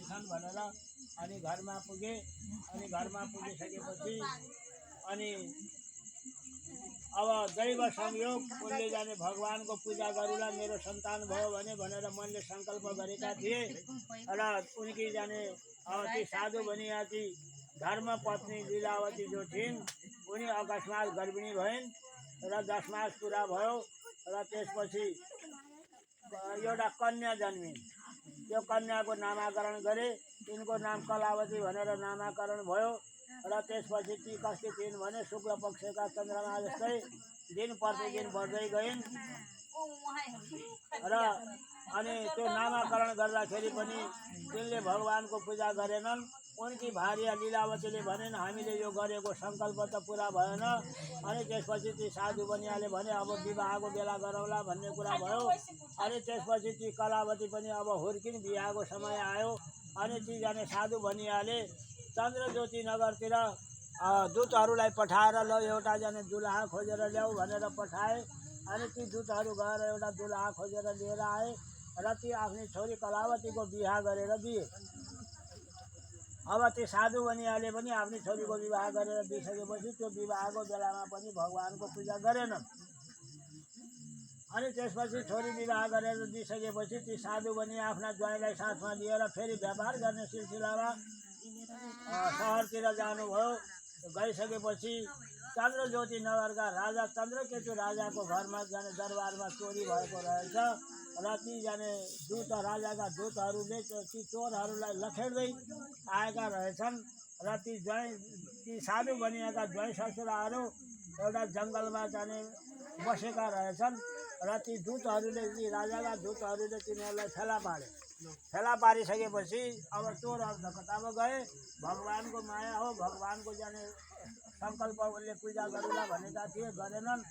पुग्छन् भनेर अनि घरमा पुगे। अनि घरमा पुगिसकेपछि अनि अब दैव संयोग उनले जाने भगवानको पूजा गरूला मेरो सन्तान भयो भने भनेर मनले सङ्कल्प गरेका थिए र उनकी जाने अब ती साधु बनिया ती धर्म पत्नी लीलावती जो थिइन् उनी अकस्मात गर्भिणी भइन् र 10 मास पुरा भयो र त्यसपछि एउटा कन्या जन्मिन्। त्यो कन्याको नामाकरण गरे। तिनको नाम कलावती भनेर नामाकरण भयो र त्यसपछि ती कस्ती थिइन् भने शुक्ल पक्षका चन्द्रमा जस्तै दिन प्रतिदिन बढ्दै गइन् र अनि त्यो नामाकरण गर्दाखेरि पनि तिनले भगवानको पूजा गरेनन्। उनकी भार्या लीलावतीले भनिन् हामीले यो गरेको सङ्कल्प त पुरा भएन। अनि त्यसपछि ती साधु बनियाले भने अब विवाहको बेला गरौँला भन्ने कुरा भयो। अनि त्यसपछि ती कलावती पनि अब हुर्किन्, बिहाको समय आयो। अनि ती जाने साधु बनियाले चन्द्रज्योति नगरतिर दूतहरूलाई पठाएर ल एउटा जाने दुलहा खोजेर ल्याऊ भनेर पठाए। अनि ती दूतहरू गएर एउटा दुलहा खोजेर लिएर आए र ती आफ्नी छोरी कलावतीको बिहा गरेर दिए। अब ती साधु बनियाले पनि आफ्नी छोरीको विवाह गरेर दिइसकेपछि त्यो विवाहको बेलामा पनि भगवानको पूजा गरेनन्। अनि त्यसपछि छोरी विवाह गरेर दिइसकेपछि ती साधु बनिया आफ्ना ज्वाइँलाई साथमा लिएर फेरि व्यापार गर्ने सिलसिलामा सहरतिर जानुभयो। गइसकेपछि चन्द्रज्योति नगरका राजा चन्द्रकेतु राजाको घरमा जाने दरबारमा चोरी भएको रहेछ र ती जाने दूत राजाका दूतहरूले ती चोरहरूलाई लखेड्दै आएका रहेछन् र ती साधु बनिएका ज्वाइँ ससुराहरू एउटा जङ्गलमा जाने बसेका रहेछन् र ती दूतहरूले ती राजाका दूतहरूले तिनीहरूलाई फेला पारे। फेला पारिसकेपछि अब चोरहरू त कता गए। भगवानको माया हो, भगवानको जाने सङ्कल्प उनले पूजा गरूला भनेका थिए, गरेनन्।